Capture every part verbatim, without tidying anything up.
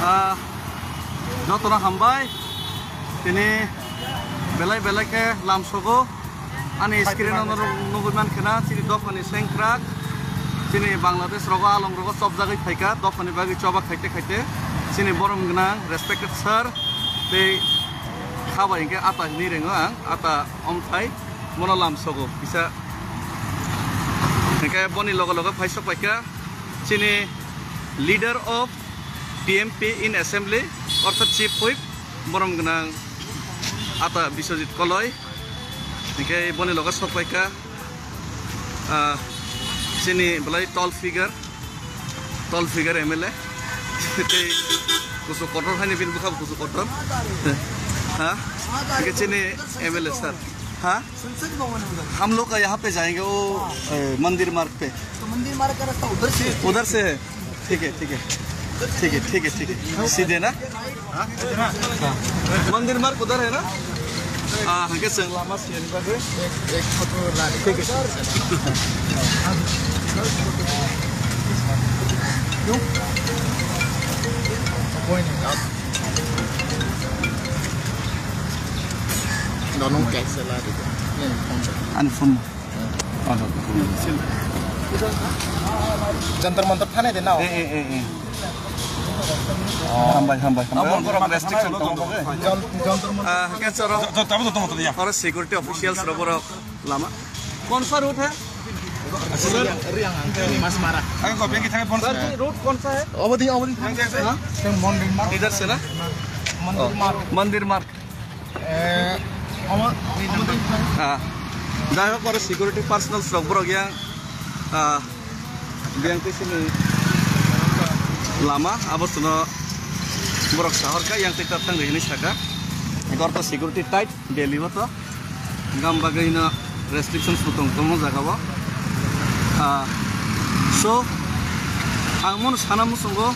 Ah, jotono hambai. Tini belai belai khe lamsogo. Ani screen o norok nugui mankha na, chini dophani sengkrak. Chini Bangladesh rogo, along rogo chopjagwi phaikha, dophani bagwi choba khaite khaite. Chini borom gwnang, respected sir, tei kha bai hinkhe ata hinwi ringo ang, ata omthai, mono lamsogo kisa. Hinkhe boni loge loge phai sok paikha chini leader of T M P in assembly, ortho chief whip, borom gwnang ata Biswajit Koloi. Hinkhe boni loge sok paikha, ah, chini belai tall figure, tall figure M L A. Tei kusu kotor haini bini bwkha bo kusu kotor. Ha? Hinkhe chini M L A sir. Ha? हम लोग का यहाँ पे जाएंगे, वो, ए, मंदिर मार्ग पे। तो मंदिर मार्ग का रास्ता उधर से है। उधर से है। ठीक है, ठीक है। ठीक है, ठीक है, ठीक है। सीधे ना? हाँ। मंदिर मार्ग उधर है ना? हाँ, हाँ, कैसे? लामा सीधे निकल के। एक, एक फोटो ला। ठीक है। क्यों? कोई नहीं, आप दोनों कैसे ला रही हो? नहीं, फोन पे। Ani phone. Jantar Mantar thani de nao. Eh, eh, eh, eh. Hambai, hambai, hambai. Abo borok restriction tongo. Jan-, Jantar Mantar. Ah, khe choro. Oro security officials rok borok lama. कौन सा रूट है? Mas mara. Ang ko bengi thang phone. Sir ji, route कौन सा है? Obodi, obodi. इधर से ना? मंदिर मार्ग। मंदिर मार्ग। Ah, jai hok, oro security personnel rok borok yang, ah, yang tei sini lama abo sono borok sahor kha yang tei ta thang hinwi saka. Gor to security tight Delhi o to. Gam bagwi no restrictions bo tong tongmo jaga o. Ah, so, ang mono sana muchungo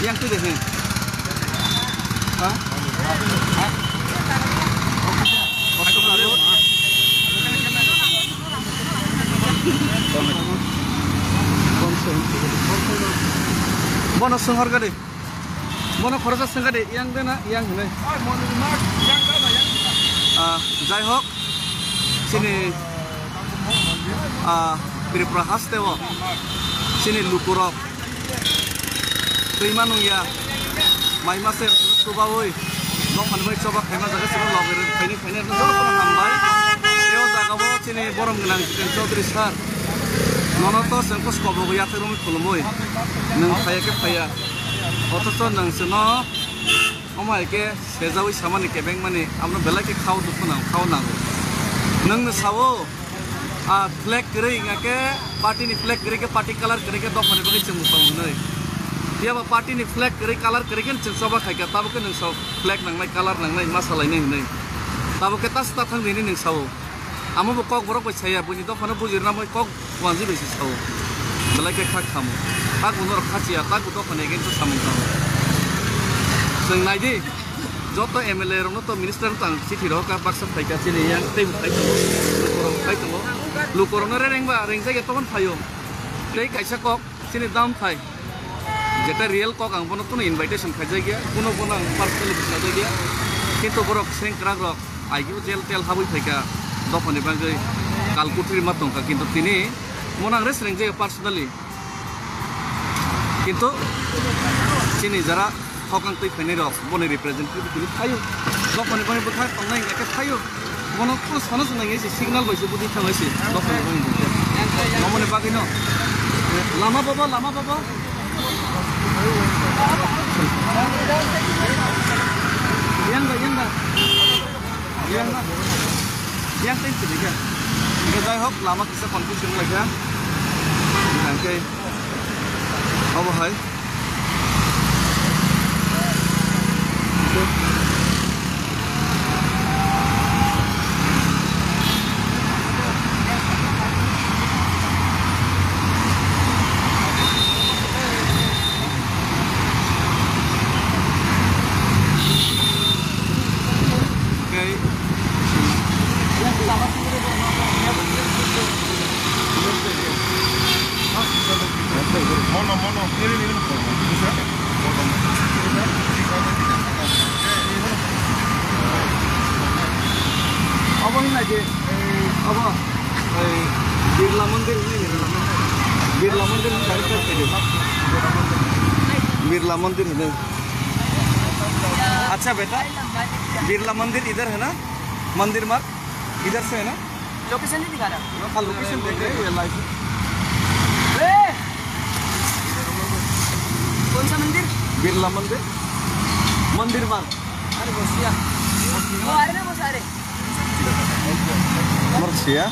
yang twi de he. Ha? Bono swnghor gadi. Bono khoroksa swngkha de, yang de na, yang hinwi. Ah, jai hok, chini, ah, Tripura haste o, chini lukurok, twima nungya, mai mase chubaui, nokphani bai choba khaima jaga chini logwi khaini khaini jotono hambai. Tei o jaga o chini borom gwnang Jiten Chaudhary sir, nono to chwng koskobo yathai romwi khulumui, nwng phaiya khe phaiya. Othocho nwng chwngno omo hai khe sejaui samani kebengmani, abono belai khe khao dukhu nang, khao nango. Nwngno sao, a flag kwrwi wngkha khe party ni flag kwrwi khe party colour kwrwi khe dophani bagwi chwng bwskango hwnwi. Phiya ba party ni flag kwrwi colour kwrwi khe chwng choba khai kha, tabuk khe nwng sao flag nangnai, colour nangnai, ma salainai hwnwi. Tabuk khe ta swta thang di hwnwi nwng sao. Amo bo kok borok bai saya, buini dophano bujirna bai kok wanji bai se sao. Belai khe khak khamo. Tak bo norok khachiya, tak bo dophani against o samung tamo. Chwng nai di, joto M L A rokno to minister no tang chithi rohor kha, baksa phai kha chini yang tei bo phai tongo. Lukorok phai tongo. Lukorokno re rengba, rengjak ya tobon phaio. Tei kaisa kok, chini dam phai. Jeta real kok ang bono kuno invitation khaijak ya, kuno bono ang personally bwsajak ya. Kintu borok sengkrak rok, aigio jail tel habwi phaikha, dophani bagwi kal kuthri ma tongkha, kintu tini bono ang rest ringjak ya personally. Kintu chini jara hokang twi phainai rok boni representative tini phaio, dophani bagwi bwkha tongnai hwnkhe phaio. Bono kuno sana se nangya se signal bai se budi thangai se dophani bagwi bwkha. Mamoni bagwi no. Lama baba, lama baba. Yang ba, yang ba. Yang ba. Yang tei sini ka. Jai hok, lama kisa confusion lai ka. Hingke obo hai. Mono, mono. Birla Mandir hino. Acha beta, Birla Mandir idhar hai na? Mandir Marg idhar se hai na? Location nahi dikha raha. Ha, location dekh rahe hain, ye live. Kaun sa mandir? Birla Mandir. Mandir Marg. Are, wo siya. Wo are na, wo sare. Marg siya.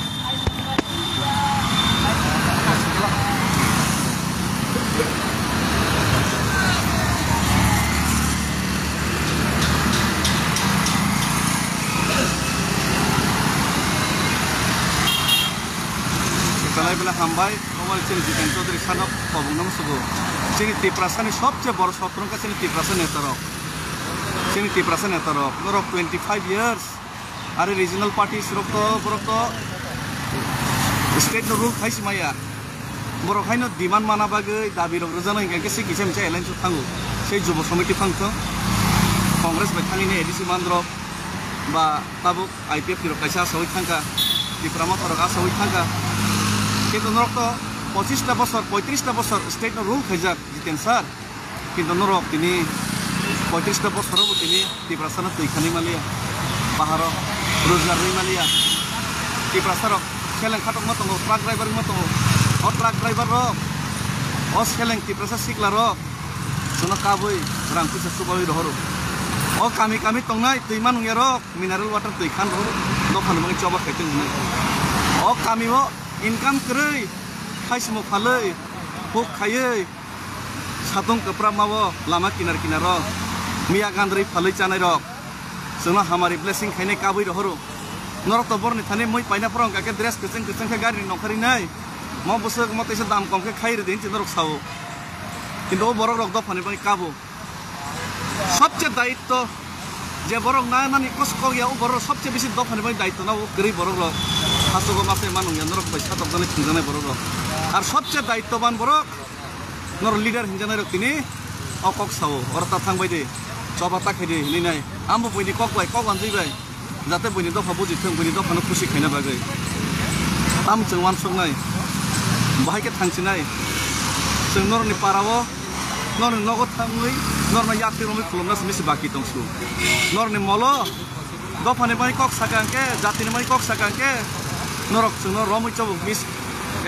Belai belai hambai, omo chini Jiten Chaudhary sano kobong nang sugo. Chini Tiprasa ni sobse boro sotro wngkha chini Tiprasa neta rok. Chini Tiprasa neta rok, norok twenty five years. Are regional parties rok to, borok to state no rule khai si maya. Borok haino demand mana bagwi dabi rok rwjano hinkhe se kisa misa alliance o thango. Sei Jubo Samiti phang thung, Congress bai thangwi ni A D C mandrok ba tabuk I P F T rok kaisa asawi thangkha, Tipra Motha rok asawi thangkha. Kintu norok to pochista bosor, poitrista bosor state no rule khaijak Jiten sir. Kintu norok tini poitrista bosorobo tini Tiprasano twi khanwi maliya, baharo rojgar rwi maliya. Tiprasarok seleng khatokma tongo, truck driver wngma tongo. O truck driver rok, o seleng Tiprasa sikla rok, chwngno kabwi rang puisa chubawi rohoro. O kami kami tongnai twi manungya rok mineral water twi khan rohoro, dophani bagwi choba khaitwng hwnwi. O kami o income kwrwi, khaisimo phalwi, huk khaiwi, Satung kwpramao lama kinar kinaro miya gandri phalwi chanai rok chwngno hamari blessing khainai kabwi rohoro. Norok to borni thani mui paina phoro hwnkha khe dress kwchwng kwchwng khe gari ni nongkhorwi nai. Mo bwswk mo teisa dam kom khe khai rwdi hinwi norok sao. Kintu o borok rok dophani bagwi kabo. Sobse daitto je borok na nani kos kok ya o borok sobse bisi dophani bagwi daitto na o kwrwi borok rok. Hasogo mase manung ya norok bai satok jani thwngjaknai borok rok. Ar sobse daittoban borok. Nor leader hinjanai rok tini o kok sao, oro ta thang bai di, choba ta khai di hinwi nai. Ambo buini kok bai, kok wanjui bai. Jate buini dopha buji thung, buini dopha no khusi khaina bagwi. Tam chwng wansuk nai. Bahai khe thang sinai. Chwng norni para o, norni nogo thangwi, norno yakti romwi khulumna simi se baki tong su. Norni molo, dophani bai kok sakang khe, jatini bai kok sakang khe, norok chwngno romwi chobo mis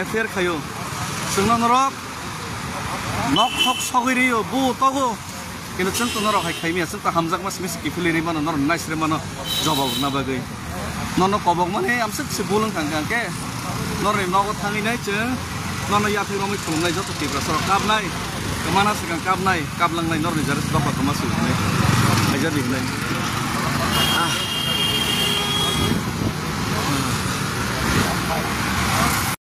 affair khaio. Chwngno norok Nok thok sogwi rio, bu togo. Kintu chwng to norok hai khai miya, chwng to hamjakma simi se kiphilwi ri mano, norok naisre mano, jobab rwna bagwi. Nono kobok mani amswk se bul wngkha hwnkha khe, norni nogo thangwi nai chwng, nono yathwi romwi khulumnai joto Tiprasa rok kapnai, kwmana swkang kapnai, kaplangnai norni jare dopha kwma swi hwnwi, haijadi hwnwi.